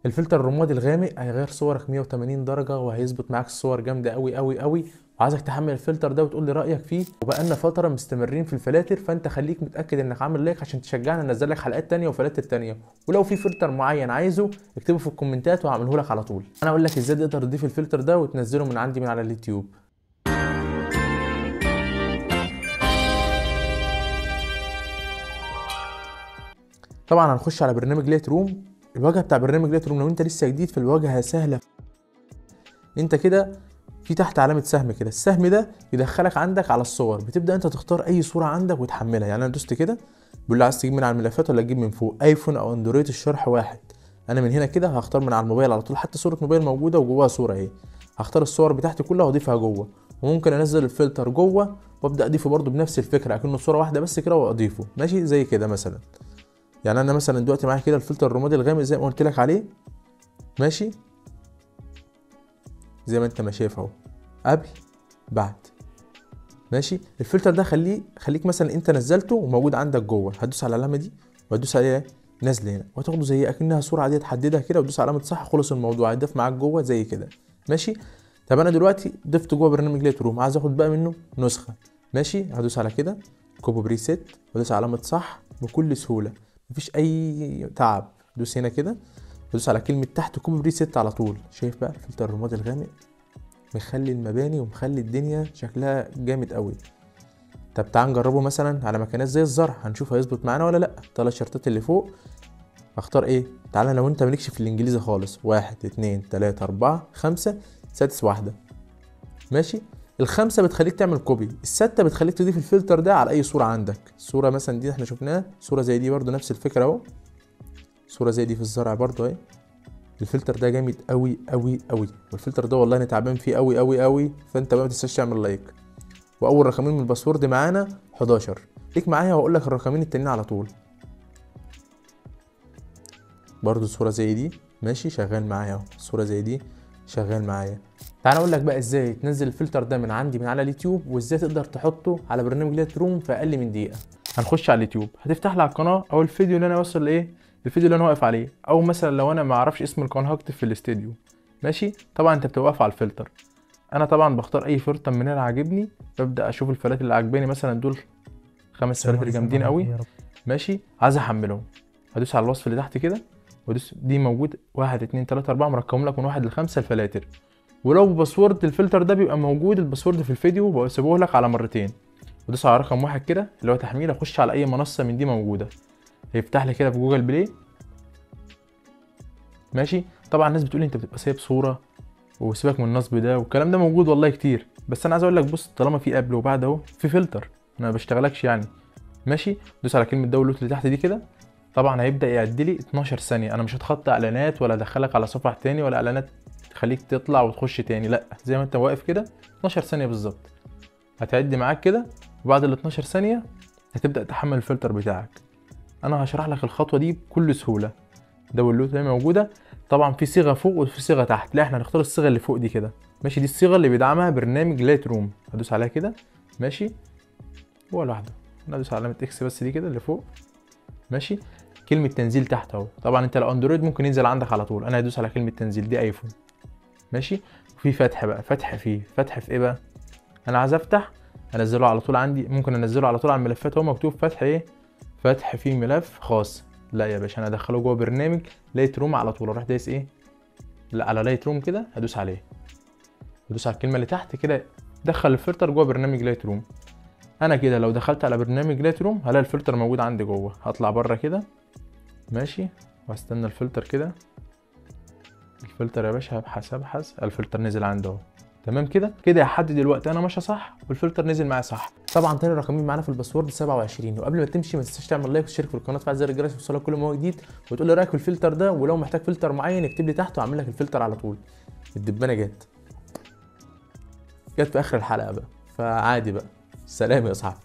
الفلتر الرمادي الغامق هيغير صورك 180 درجه وهيظبط معاك الصور جامدة قوي قوي قوي. وعايزك تحمل الفلتر ده وتقول لي رايك فيه. وبقالنا فترة مستمرين في الفلاتر، فانت خليك متاكد انك عامل like عشان تشجعنا ننزل لك حلقات تانية وفلاتر تانية. ولو في فلتر معين عايزه اكتبه في الكومنتات وهعمله لك على طول. انا اقول لك ازاي تقدر تضيف الفلتر ده وتنزله من عندي من على اليوتيوب. طبعا هنخش على برنامج Lightroom. الواجهة بتاع برنامج Lightroom لو انت لسه جديد فالواجهه سهلة. انت كده في تحت علامة سهم كده، السهم ده يدخلك عندك على الصور، بتبدا انت تختار اي صوره عندك وتحملها. يعني انا دوست كده بيقول لي عايز تجيب من على الملفات ولا تجيب من فوق، ايفون او اندرويد، الشرح واحد. انا من هنا كده هختار من على الموبايل على طول، حتى صوره موبايل موجودة وجواها صوره اهي. هختار الصور بتاعتي كلها واضيفها جوه، وممكن انزل الفلتر جوه وابدا اضيفه برده بنفس الفكرة، اكنه صوره واحدة بس كده واضيفه. ماشي زي كده مثلا. يعني انا مثلا دلوقتي معايا كده الفلتر الرمادي الغامق زي ما قلت لك عليه، ماشي زي ما انت ما شايف اهو، قبل بعد. ماشي الفلتر ده خليك مثلا انت نزلته وموجود عندك جوه، هتدوس على العلامة دي وهتدوس عليها نازله هنا وهتاخده زي اكنها صوره عادية تحددها كده وتدوس على علامة صح، خلص الموضوع هيضاف معاك جوه زي كده. ماشي طب انا دلوقتي ضفت جوه برنامج Lightroom، عايز اخد بقى منه نسخه. ماشي هدوس على كده copy preset وادوس على علامة صح بكل سهولة، مفيش اي تعب. دوس هنا كده دوس على كلمة تحت copy preset على طول. شايف بقى الفلتر الرمادي الغامق مخلي المباني ومخلي الدنيا شكلها جامد قوي. طب تعال نجربه مثلا على مكانات زي الزرع، هنشوف هيظبط معانا ولا لا. ثلاث شرطات اللي فوق اختار ايه؟ تعالى لو انت مالكش في الانجليزي خالص، 1 2 3 4 5 سادس واحدة. ماشي الخمسة بتخليك تعمل copy، الستة بتخليك تضيف الفلتر ده على اي صوره عندك. الصورة مثلا دي احنا شفناها، صوره زي دي برده نفس الفكرة اهو، صوره زي دي في الزرع برده اهي. الفلتر ده جامد قوي قوي قوي، والفلتر ده والله انا تعبان فيه قوي قوي قوي، فانت بقى ما تنساش تعمل like. واول رقمين من ال password معانا 11، ليك معايا وهقول لك الرقمين التانيين على طول. برده صوره زي دي ماشي شغال معايا اهو، صوره زي دي شغال معايا. تعال اقول لك بقى ازاي تنزل الفلتر ده من عندي من على اليوتيوب، وازاي تقدر تحطه على برنامج Lightroom في اقل من دقيقة. هنخش على اليوتيوب، هتفتح لي على القناة او الفيديو اللي انا واصل لايه، الفيديو اللي انا واقف عليه، او مثلا لو انا ما اعرفش اسم القناة هكتب في الاستديو. ماشي طبعا انت بتوقف على الفلتر. انا طبعا بختار اي فلتر من اللي عاجبني، ببدا اشوف الفلاتر اللي عاجباني، مثلا دول 5 فلاتر جامدين قوي. ماشي عايز احملهم، هدوس على الوصف اللي تحت كده وادوس دي موجود 1 2 3 4 مرقم لك من 1 ل 5 الفلاتر. ولو password الفلتر ده بيبقى موجود ال password في الفيديو بسيبه لك على مرتين. ودوس على رقم 1 كده اللي هو تحميل، اخش على اي منصة من دي موجودة، هيفتح لي كده في Google Play. ماشي طبعا الناس بتقول انت بتبقى سايب صوره وسيبك من النصب ده والكلام ده موجود والله كتير، بس انا عايز اقول لك بص طالما في قبل وبعد اهو في فلتر، انا ما بشتغلكش يعني. ماشي دوس على كلمة download اللي تحت دي كده، طبعا هيبدا يعد لي 12 ثانية. انا مش هتخطى اعلانات ولا ادخلك على صفحة تاني ولا اعلانات تخليك تطلع وتخش تاني، لا زي ما انت واقف كده 12 ثانية بالظبط هتعد معاك كده، وبعد ال 12 ثانية هتبدا تحمل الفلتر بتاعك. انا هشرح لك الخطوة دي بكل سهولة. download هي موجودة طبعا في صيغة فوق وفي صيغة تحت، لا احنا هنختار الصيغة اللي فوق دي كده. ماشي دي الصيغة اللي بيدعمها برنامج Lightroom، هدوس عليها كده. ماشي هو لوحده، انا هدوس على علامة X بس دي كده اللي فوق. ماشي كلمة تنزيل تحت اهو، طبعا انت لو اندرويد ممكن ينزل عندك على طول، انا هدوس على كلمة تنزيل دي ايفون. ماشي وفي فتح بقى، فتح فيه فتح في ايه بقى؟ انا عايز افتح انزله على طول عندي، ممكن انزله على طول على الملفات اهو مكتوب فتح ايه، فتح فيه ملف خاص. لا يا باشا انا ادخله جوه برنامج Lightroom على طول، اروح دايس ايه، لا على Lightroom كده هدوس عليه، هدوس على الكلمة اللي تحت كده، دخل الفلتر جوه برنامج Lightroom. انا كده لو دخلت على برنامج Lightroom هلاقي الفلتر موجود عندي جوه، هطلع بره كده ماشي واستنى الفلتر كده. الفلتر يا باشا هبحث ابحث، الفلتر نزل عندي اهو. تمام كده كده لحد دلوقتي انا ماشي صح والفلتر نزل معايا صح. طبعا تاني رقمين معانا في ال password 27. وقبل ما تمشي ما تنساش تعمل like وتشترك في القناة وتفعل زر الجرس يوصلك كل ما هو جديد، وتقول لي رايك في الفلتر ده، ولو محتاج فلتر معين اكتب لي تحت واعمل لك الفلتر على طول. الدبانه جت في اخر الحلقة بقى، فعادي بقى. سلام يا صاحبي.